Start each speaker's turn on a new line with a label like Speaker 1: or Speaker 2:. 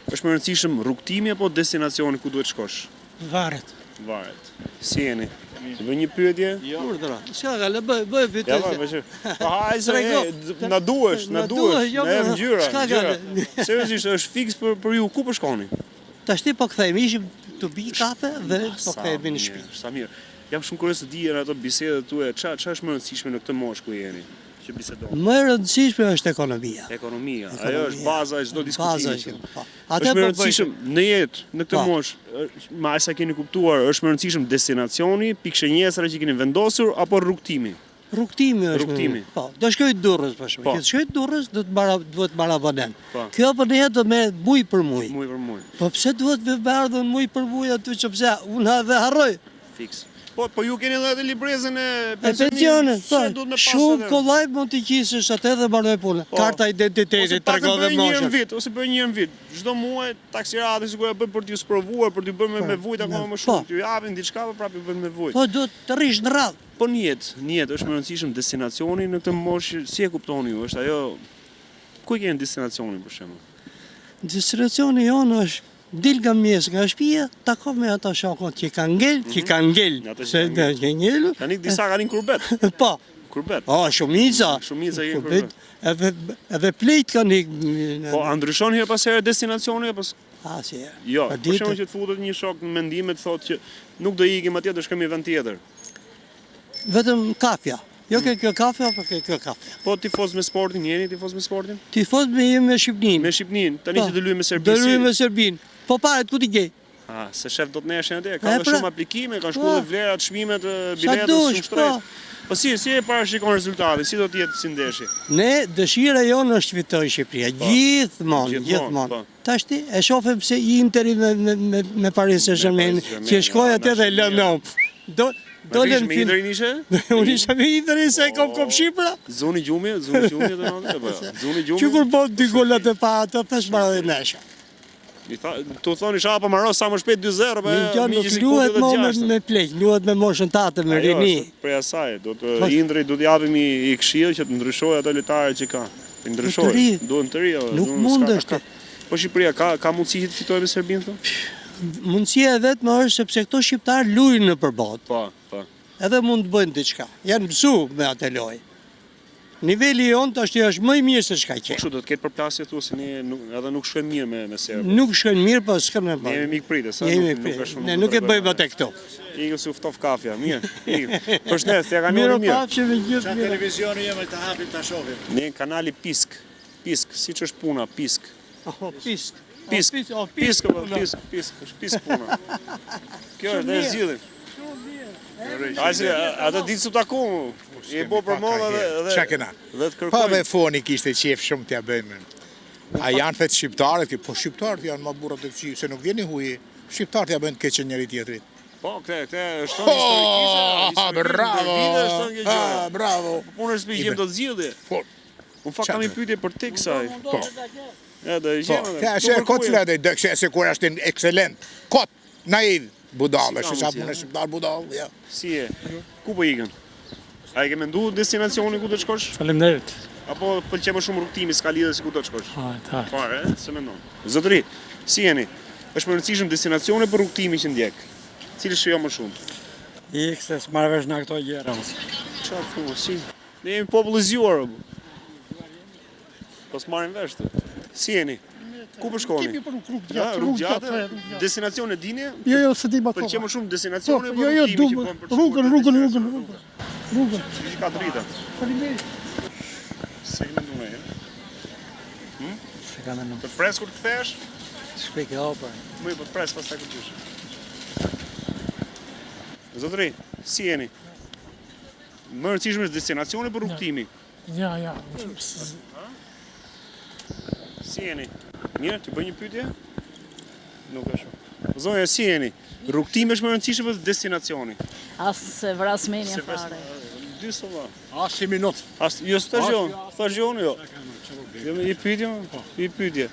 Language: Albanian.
Speaker 1: Është më rëndësishëm rrugëtimi apo destinacioni ku duhet shkosh?
Speaker 2: Varet.
Speaker 1: Varet. Si jeni? Të bëj një pyetje?
Speaker 2: Jo. Urdhëro. S'ka gajle, bëj, bëj pyetje.
Speaker 1: Ja, po, po. Po hajde se na duhesh, na duhesh. Jo, na jep ngjyra.
Speaker 2: S'ka gajle.
Speaker 1: Seriozisht është fiks për për ju, ku po shkoni?
Speaker 2: Tashti po kthehemi, ishim tu pi kafe dhe po kthehemi në shtëpi.
Speaker 1: Sa mirë. Jam shumë kurioz të di në ato bisedat tuaja, ça ça është më e rëndësishme në këtë moshë ku jeni? Që bisedoni.
Speaker 2: Më e rëndësishme është ekonomia.
Speaker 1: Ekonomia, ajo është baza e çdo diskutimi.
Speaker 2: Baza e po.
Speaker 1: Atë është më e rëndësishëm në jetë, në këtë po. moshë, me aq sa keni kuptuar, është më e rëndësishëm destinacioni, pikëshënjestra që keni vendosur apo rrugëtimi?
Speaker 2: Rrugëtimi është.
Speaker 1: Rrugëtimi.
Speaker 2: Po, do shkoj në Durrës për shembull. Po. Që të shkoj në Durrës do të marr duhet të marr abonement.
Speaker 1: Po.
Speaker 2: Kjo abonement do merret muj për muj.
Speaker 1: Muj për muj.
Speaker 2: Po pse duhet të më ardhur muj për muj aty që pse unë edhe harroj.
Speaker 1: Fiks. Po, po ju keni edhe atë librezën e
Speaker 2: pensionit. Po, shumë kollaj mund t'i qisësh atë dhe mbaroi puna. Po. Karta identitetit tregon dhe
Speaker 1: moshën. Ose një vit, ose bëj një herë në vit. Çdo muaj taksirati sikur e bëj për t'ju sprovuar, për t'ju bërë me, me vujt akoma më shumë. Po. T'ju japin diçka, po prapë ju bëjnë me vujt.
Speaker 2: Po duhet të rrish në radhë.
Speaker 1: Po në jetë, në jetë është më rëndësishëm destinacioni në këtë moshë, si e kuptoni ju? Është ajo ku e keni destinacionin për
Speaker 2: shembull? Destinacioni jonë është Dil nga mjes nga shtëpia, tako me ata shokët që kanë ngel, që mhm. kanë ngel,
Speaker 1: se
Speaker 2: ne që ngel.
Speaker 1: Tani disa kanë në kurbet.
Speaker 2: Po.
Speaker 1: Kurbet.
Speaker 2: Po, shumica.
Speaker 1: Shumica i kurbet.
Speaker 2: Edhe edhe pleqt kanë ik.
Speaker 1: Po, a ndryshon herë pas here destinacioni apo
Speaker 2: Asnjëherë.
Speaker 1: Jo, për shembull që të futet një shok në mendime të thotë që nuk do ikim atje, do shkojmë në vend tjetër.
Speaker 2: Vetëm kafja. Jo ke kjo kafja, po ke kjo kafja.
Speaker 1: Po tifoz me sportin, jeni tifoz me sportin?
Speaker 2: Tifoz me jemi me Shqipninë.
Speaker 1: Me Shqipninë, tani
Speaker 2: po,
Speaker 1: që do luajmë me Serbinë.
Speaker 2: Do luajmë me Serbinë. Po paret ku t'i gjej?
Speaker 1: Ah, s'e shef dot ndeshjen atje, ka dhe pra, shumë aplikime, kanë shkuar po. vlerat, çmimet, biletët shumë
Speaker 2: po.
Speaker 1: shtrenjtë. Po si, si e parashikon rezultatin, si do të jetë si ndeshje?
Speaker 2: Ne dëshira jonë është të fitojë Shqipëria, po. gjithmonë, gjithmonë. Po. Tashti e shohim se Interi me me me, me Paris Saint-Germain, që shkoi atje dhe lënë. Do
Speaker 1: dolën me Interin ishe?
Speaker 2: Unë isha me Interin se e kom komshi pra.
Speaker 1: Zuni gjumi, zuni gjumi edhe në apo jo. Zuni gjumi.
Speaker 2: Që kur bën dy golat e pa atë thash mbaroi ndeshja.
Speaker 1: I tha, tu thoni isha po maro sa më shpejt 2-0 po
Speaker 2: mi nuk luhet më me, me pleq, luhet me moshën tate, me rini.
Speaker 1: Prej asaj, do të po. Interi do të japim i, i këshillë që të ndryshojë ato lojtarë që ka. Të ndryshojë, duhen të ri,
Speaker 2: nuk mundesh.
Speaker 1: Po Shqipëria ka ka mundësi që të fitojë me Serbinë
Speaker 2: thonë? Mundësia e vetme është sepse këto shqiptarë luajnë nëpër botë.
Speaker 1: Po, po.
Speaker 2: Edhe mund të bëjnë diçka. Janë mësu me atë lojë. Niveli jonë tashti është më i mirë se ç'ka
Speaker 1: qenë. Po kështu do të ketë përplasje thua se ne nuk, edhe nuk shkojmë mirë me me serbët.
Speaker 2: Nuk shkojmë mirë, po s'kam ne.
Speaker 1: Ne jemi mikpritës,
Speaker 2: sa nuk nuk është shumë. Ne nuk e bëjmë atë këtu.
Speaker 1: Iku se u ftof kafja, mirë. Iku. Përshëndes, ja kaloni
Speaker 2: mirë. Mirupafshim me gjithë.
Speaker 3: Çfarë televizioni jemi ta hapim ta shohim.
Speaker 1: Ne kanali Pisk. Pisk, siç është puna, pisk.
Speaker 2: Oh, pisk.
Speaker 1: Pisk, oh, pisk, oh, pisk, pisk, pisk, është pisk puna. Kjo është dhe e zgjidhim. Ai atë ditë s'u takum, je bo për molla dhe
Speaker 3: dhe Çka kena?
Speaker 1: Dhe të
Speaker 3: kërkoj. Pa dhe foni kishte qejf shumë t'ja bëjmë. A janë vetë shqiptarët, po shqiptarët janë ma burra të këqij, se nuk vjen i huaj. Shqiptarët ja bëjnë të keqen njëri tjetrit.
Speaker 1: Po, këtë, këtë është thënë historikisht, historikisht,
Speaker 3: bravo,
Speaker 1: vite është thënë kjo gjë.
Speaker 3: Bravo.
Speaker 1: Po punë është të gjejmë dot zgjidhje.
Speaker 3: Po,
Speaker 1: Unë fakt kam një pyetje për te kësaj.
Speaker 3: Po.
Speaker 1: E do e
Speaker 3: po,
Speaker 1: gjejmë.
Speaker 3: Po, se kot flet ai, se se kur është ekselent. Kot, naiv, budallë, se sa punë shqiptar budallë,
Speaker 1: ja. Si je? Ku po ikën? A e ke mendu destinacionin ku do të shkosh?
Speaker 4: Faleminderit.
Speaker 1: Apo të pëlqen më shumë rrugëtimi, s'ka lidhje si ku do të shkosh?
Speaker 4: Hajt, hajt.
Speaker 1: Fare, s'e mendon. Zotëri, si jeni? Është më rëndësishëm destinacioni apo rrugëtimi që ndjek? Cili shijon më
Speaker 4: shumë? Ik se s'marr vesh nga këto gjëra.
Speaker 1: Çfarë thua, si? Ne jemi popull i zgjuar. Po s'marrim vesh të. Si jeni? Ku po shkoni?
Speaker 5: Kemi për rrugë gjatë,
Speaker 1: rrugë gjatë. Destinacion e dini?
Speaker 5: Jo, jo, s'e di më
Speaker 1: Pëlqen më shumë destinacioni
Speaker 5: po, apo jo, jo,
Speaker 1: rrugëtimi që bën
Speaker 5: për rrugën, rrugën, rrugën, rrugën. Rrugën.
Speaker 1: Si ka drita?
Speaker 5: Faleminderit.
Speaker 1: S'e ke menduar ndonjëherë?
Speaker 4: Hm? S'e kam menduar.
Speaker 1: Të pres kur të kthehesh?
Speaker 4: Shpejt ke hapur.
Speaker 1: Më po të pres pastaj kur të Zotëri, si jeni? Më rëndësishëm është destinacioni apo rrugëtimi?
Speaker 5: Ja, ja.
Speaker 1: Si jeni? Mirë, të bëj një pyetje? Nuk është. Zonja, si jeni? Rrugëtimi është më rëndësishëm apo destinacioni?
Speaker 6: As s'e vras menjen fare.
Speaker 1: Dy sova.
Speaker 3: As si minut.
Speaker 1: As jo s'thash jo, thash jo unë jo. Jo, një pyetje, po. një pyetje.